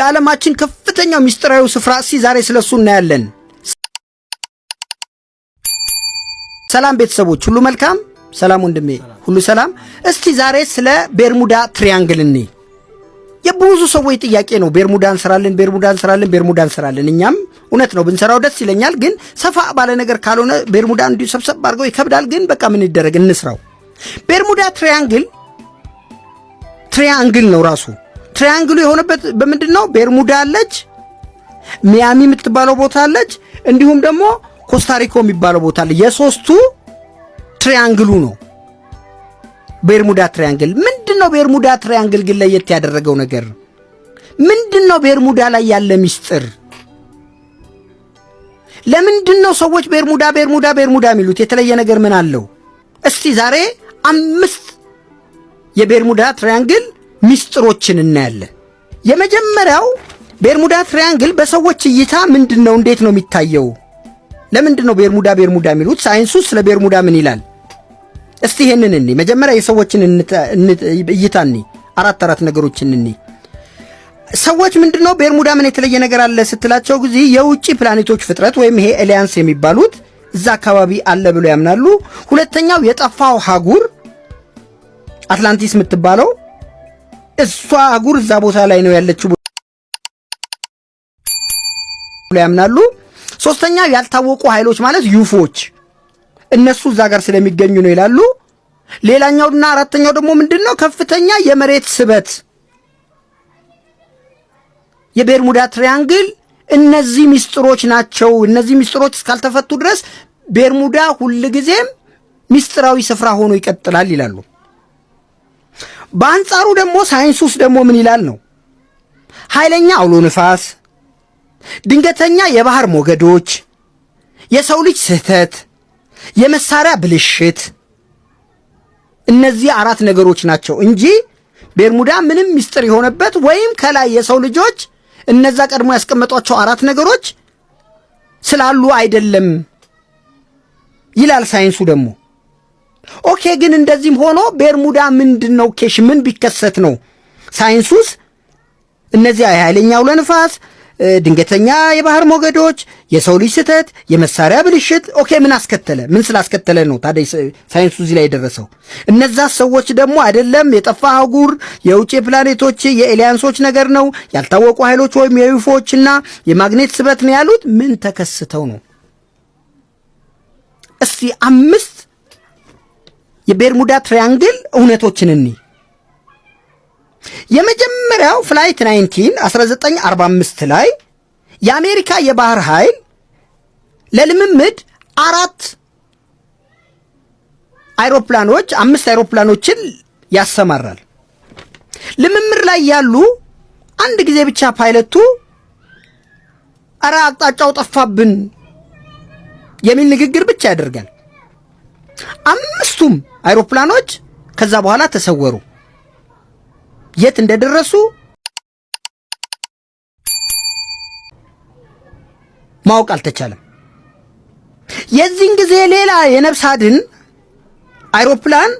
የዓለማችን ከፍተኛው ሚስጥራዊ ስፍራ፣ እስቲ ዛሬ ስለሱ እናያለን። ሰላም ቤተሰቦች ሁሉ መልካም? ሰላም ወንድሜ፣ ሁሉ ሰላም። እስቲ ዛሬ ስለ ቤርሙዳ ትሪያንግል እኔ የብዙ ሰዎች ጥያቄ ነው። ቤርሙዳ እንስራለን፣ ቤርሙዳ እንስራለን፣ ቤርሙዳ እንስራለን። እኛም እውነት ነው ብንሰራው ደስ ይለኛል፣ ግን ሰፋ ባለ ነገር ካልሆነ ቤርሙዳ እንዲሁ ሰብሰብ አድርገው ይከብዳል። ግን በቃ ምን ይደረግ እንስራው። ቤርሙዳ ትሪያንግል triangle ነው ራሱ። Triangle ኡ የሆነበት በምንድን ነው? ቤርሙዳ አለች፣ ሚያሚ የምትባለው ቦታ አለች፣ እንዲሁም ደግሞ ኮስታሪኮ የሚባለው ቦታ አለ። የሶስቱ triangle ኡ ነው ቤርሙዳ ትሪያንግል። ምንድን ነው ቤርሙዳ ትሪያንግል ግን ለየት ያደረገው ነገር ምንድን ነው? ቤርሙዳ ላይ ያለ ሚስጥር ለምንድን ነው ሰዎች ቤርሙዳ ቤርሙዳ ቤርሙዳ የሚሉት? የተለየ ነገር ምን አለው? እስቲ ዛሬ 5 የቤርሙዳ ትሪያንግል ሚስጥሮችን እናያለን። የመጀመሪያው ቤርሙዳ ትሪያንግል በሰዎች እይታ ምንድን ነው? እንዴት ነው የሚታየው? ለምንድን ነው ቤርሙዳ ቤርሙዳ የሚሉት? ሳይንሱ ስለ ቤርሙዳ ምን ይላል? እስቲ ይሄንን እንይ። መጀመሪያ የሰዎችን እይታ እንይ። አራት አራት ነገሮችን እንይ። ሰዎች ምንድነው ቤርሙዳ ምን የተለየ ነገር አለ ስትላቸው ጊዜ የውጭ ፕላኔቶች ፍጥረት ወይም ይሄ aliens የሚባሉት እዛ አካባቢ አለ ብሎ ያምናሉ። ሁለተኛው የጠፋው አህጉር አትላንቲስ የምትባለው እሷ አህጉር እዛ ቦታ ላይ ነው ያለችው ብሎ ያምናሉ። ሶስተኛው ያልታወቁ ኃይሎች ማለት UFO ዎች እነሱ እዛ ጋር ስለሚገኙ ነው ይላሉ። ሌላኛውና አራተኛው ደግሞ ምንድነው ከፍተኛ የመሬት ስበት የቤርሙዳ ትሪያንግል እነዚህ ሚስጥሮች ናቸው። እነዚህ ሚስጥሮች እስካልተፈቱ ድረስ ቤርሙዳ ሁልጊዜም ሚስጥራዊ ስፍራ ሆኖ ይቀጥላል ይላሉ። በአንጻሩ ደግሞ ሳይንስ ውስጥ ደግሞ ምን ይላል ነው ኃይለኛ አውሎ ንፋስ፣ ድንገተኛ የባህር ሞገዶች፣ የሰው ልጅ ስህተት፣ የመሳሪያ ብልሽት እነዚህ አራት ነገሮች ናቸው እንጂ ቤርሙዳ ምንም ሚስጥር የሆነበት ወይም ከላይ የሰው ልጆች እነዛ ቀድሞ ያስቀመጧቸው አራት ነገሮች ስላሉ አይደለም ይላል ሳይንሱ ደግሞ። Okay፣ ግን እንደዚህም ሆኖ ቤርሙዳ ምንድን ነው ኬሽ ምን ቢከሰት ነው ሳይንሱስ እነዚህ ኃይለኛ አውሎ ንፋስ፣ ድንገተኛ የባህር ሞገዶች፣ የሰው ልጅ ስህተት፣ የመሳሪያ ብልሽት okay፣ ምን አስከተለ? ምን ስላስከተለ ነው ታዲያ ሳይንሱ እዚህ ላይ የደረሰው? እነዛ ሰዎች ደግሞ አይደለም የጠፋ አህጉር የውጭ ፕላኔቶች የ aliens ኦች ነገር ነው ያልታወቁ ኃይሎች ወይም የ UFO ዎችና የማግኔት ስበት ነው ያሉት ምን ተከስተው ነው? እስቲ 5 የቤርሙዳ ትሪያንግል እውነቶችን እንይ። የመጀመሪያው flight 19 1945 ላይ የአሜሪካ የባህር ኃይል ለልምምድ አራት አይሮፕላኖች 5 አይሮፕላኖችን ያሰማራል። ልምምድ ላይ ያሉ አንድ ጊዜ ብቻ ፓይለቱ ኧረ አቅጣጫው ጠፋብን የሚል ንግግር ብቻ ያደርጋል። 5ቱም አይሮፕላኖች ከዛ በኋላ ተሰወሩ። የት እንደደረሱ ማወቅ አልተቻለም። የዚህን ጊዜ ሌላ የነፍስ አድን አይሮፕላን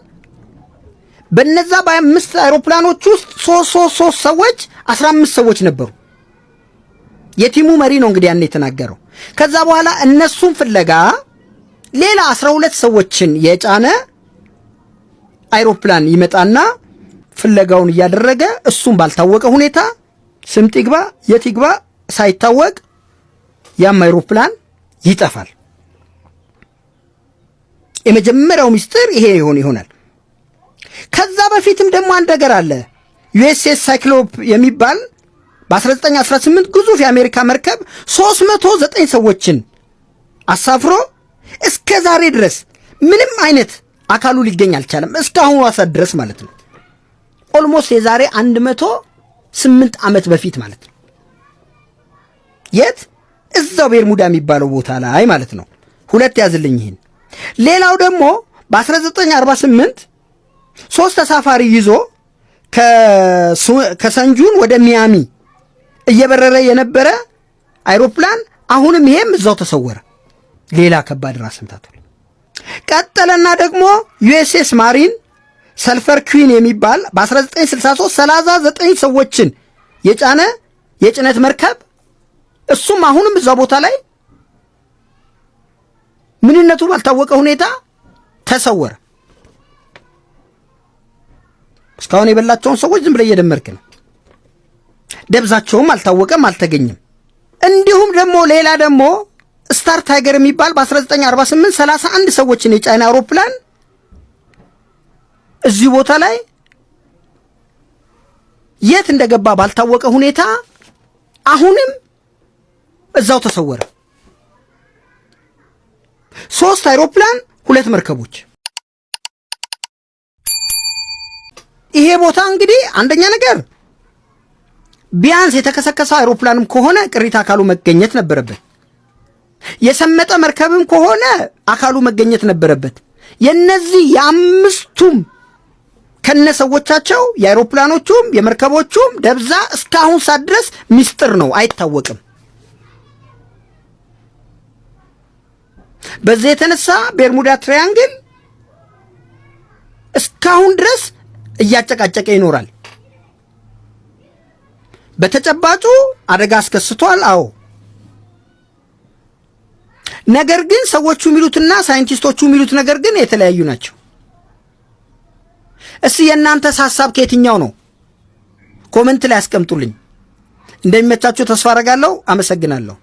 በነዛ በ5 አይሮፕላኖች ውስጥ ሶስት ሶስት ሶስት ሰዎች 15 ሰዎች ነበሩ። የቲሙ መሪ ነው እንግዲህ ያን የተናገረው። ከዛ በኋላ እነሱን ፍለጋ ሌላ 12 ሰዎችን የጫነ አይሮፕላን ይመጣና ፍለጋውን እያደረገ እሱም ባልታወቀ ሁኔታ ስምጥ ይግባ የት ይግባ ሳይታወቅ ያም አይሮፕላን ይጠፋል። የመጀመሪያው ሚስጥር ይሄ ይሆናል። ከዛ በፊትም ደግሞ አንድ ነገር አለ። ዩኤስኤስ ሳይክሎፕ የሚባል በ1918 ግዙፍ የአሜሪካ መርከብ 309 ሰዎችን አሳፍሮ እስከ ዛሬ ድረስ ምንም አይነት አካሉ ሊገኝ አልቻለም። እስካሁን ዋሳ ድረስ ማለት ነው። Almost የዛሬ 108 ዓመት በፊት ማለት ነው። የት? እዛው ቤርሙዳ የሚባለው ቦታ ላይ ማለት ነው። ሁለት ያዝልኝ ይሄን። ሌላው ደግሞ በ1948 3 ተሳፋሪ ይዞ ከሰንጁን ወደ ሚያሚ እየበረረ የነበረ አይሮፕላን አሁንም ይሄም እዛው ተሰወረ። ሌላ ከባድ ራስ ምታት። ቀጠለና ደግሞ ዩኤስኤስ ማሪን ሰልፈር ኩዊን የሚባል በ1963 39 ሰዎችን የጫነ የጭነት መርከብ፣ እሱም አሁንም እዛው ቦታ ላይ ምንነቱ ባልታወቀ ሁኔታ ተሰወረ። እስካሁን የበላቸውን ሰዎች ዝም ብለህ እየደመርክ ነው። ደብዛቸውም አልታወቀም፣ አልተገኘም። እንዲሁም ደግሞ ሌላ ደግሞ Star Tiger የሚባል በ1948 31 ሰዎችን የጫነ አውሮፕላን እዚሁ ቦታ ላይ የት እንደገባ ባልታወቀ ሁኔታ አሁንም እዛው ተሰወረ። ሶስት አይሮፕላን፣ ሁለት መርከቦች። ይሄ ቦታ እንግዲህ አንደኛ ነገር ቢያንስ የተከሰከሰው አይሮፕላንም ከሆነ ቅሪተ አካሉ መገኘት ነበረበት። የሰመጠ መርከብም ከሆነ አካሉ መገኘት ነበረበት። የነዚህ የአምስቱም ከነሰዎቻቸው የአይሮፕላኖቹም የመርከቦቹም ደብዛ እስካሁን ሰዓት ድረስ ሚስጥር ነው፣ አይታወቅም። በዚህ የተነሳ ቤርሙዳ ትሪያንግል እስካሁን ድረስ እያጨቃጨቀ ይኖራል። በተጨባጩ አደጋ አስከስቷል። አዎ። ነገር ግን ሰዎቹ የሚሉትና ሳይንቲስቶቹ የሚሉት ነገር ግን የተለያዩ ናቸው። እስቲ የእናንተስ ሀሳብ ከየትኛው ነው? Comment ላይ አስቀምጡልኝ። እንደሚመቻችሁ ተስፋ አደርጋለሁ። አመሰግናለሁ።